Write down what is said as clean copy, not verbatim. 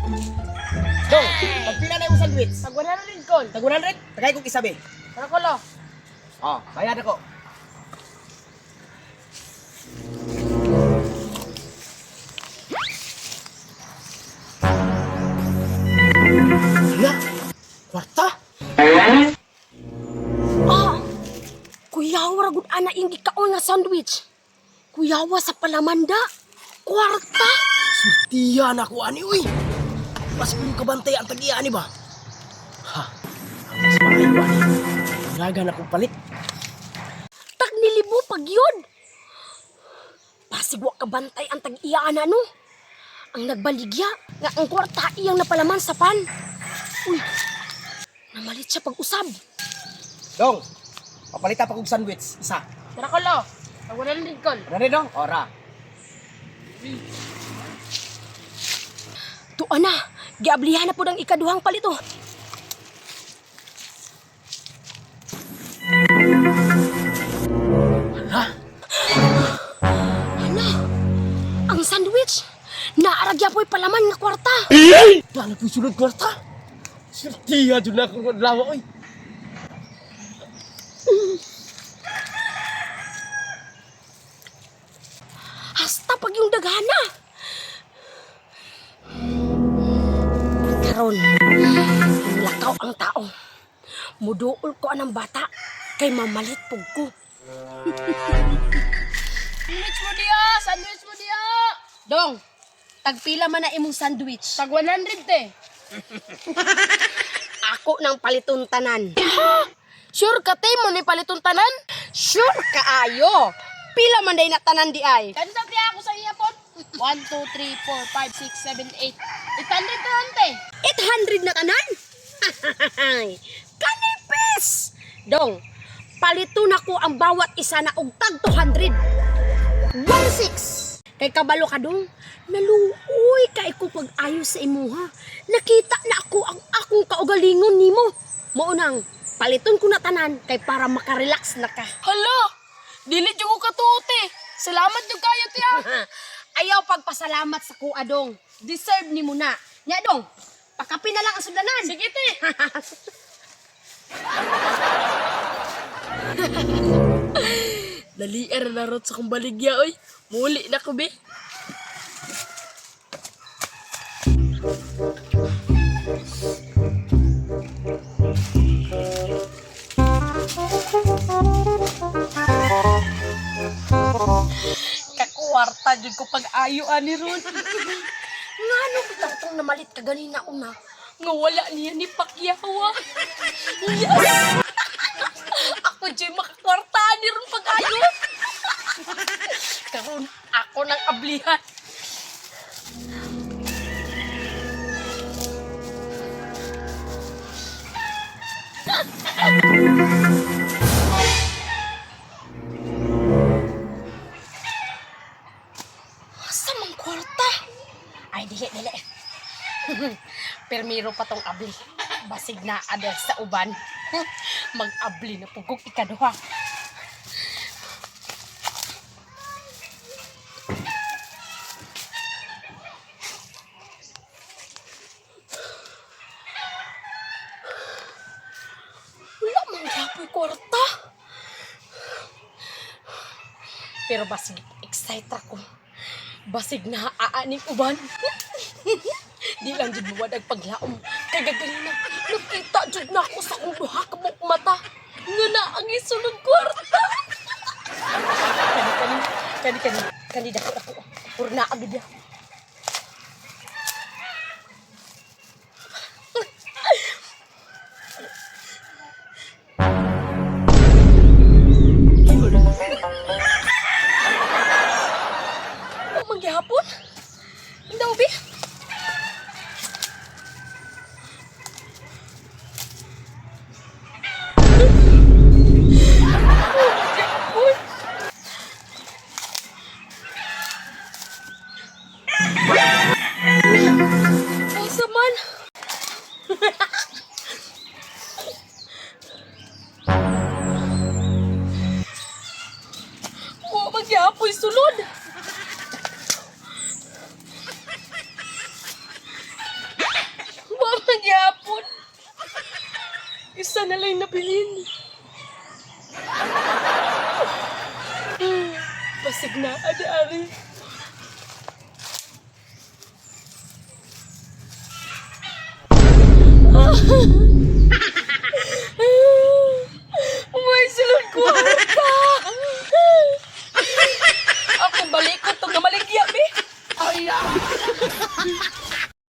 Dong, pagpila na yung sandwich? Tag 100 kol. Tag 100? Tagay kong isabi. Tara kolo. Oh, bayad ako. Hala, kwarta? Ah! Kuyawa ra gud ana iyong gikaon nga sandwich. Kuyawa sa palamanda. Kwarta. Surtiya na ko ani uy. Mas kung kabantay ang tag-iya ani ba? Ha. Mas maayo ani. Naga na kong palit. Tag nilibo pag yun. Pasig wa kabantay ang tag-iya ana no. Ang nagbaligya nga ang kwarta iyang napalaman sa pan. Uy. Namalit siya pag-usab. Dong, papalita pa kong sandwich. Isa. Tara kolo. Tag 100 kol. Ano rin dong? Ora. Tuan na, giablihan na po ang ikaduhang palito. Hala? Hala, ang sandwich. Naaragya po'y palaman nga kwarta. Paano po'y sulod kwarta? Surtiya dyan na akong adlaw oy. Hasta pag yung daghana. Karon, lakaw ang tao. Muduol ko anang bata kay mamalit pug ko. Sandwich mo diya! Sandwich mo diya! Dong, tagpila man na imong sandwich. Tag 100 te. Ako nang paliton tanan. Sure ka te mo ni paliton tanan? Sure kaayo. Pila man day na tanan di ay. Kansa te ako sa iya pod? 1 2 3 4 5 6 7 8. 800 tanan te. 800 na tanan. Kanipis! Dong, palito na ko ang bawat isa na og tag 200. 16. Kay kabalo ka dong, naluoy kay ko pag-ayo sa imuha. Nakita na ako ang akong kaugalingon nimo. Mao nang paliton ko na tanan kay para makarelax na ka. Hala! Dili jud ko katuo te. Salamat jud kayo te ah. Ayaw pagpasalamat sa kuha dong. Deserve nimo na. Nya dong, pakapi na lang ang sudlanan. Sige te. Dali era na rot sa kong baligya oy. Muli na ko be. Kakuwarta jud ko pag-ayo ani ron. Ngano bitaw tong namalit ka ganina una? Nga wala niya ni Pacquiao. Ah. Yes! Ako dyan makakwarta ni ron pag-ayo. Karon ako nang ablihan. Asa mang kwarta? Ay, dili, dili. Permiro pa tong abli. Basig na adel sa uban. Mag-abli na pugog ikaduha. Wala mang gapoy kwarta. Pero basig excite ako. Basig na aaning uban. Di lang jud muwad ang paglaom. Kay gagalina, nakita jud na ako sa akong duha ka buok mata. Nga na ang isulod kwarta. Kani kani kani kani kani dako dako. Purna agad ya. Oh, Magyapon. Daw bi. Magyapon. Usa na lang nabilin. Basig na, adi-ari. May sulod ko.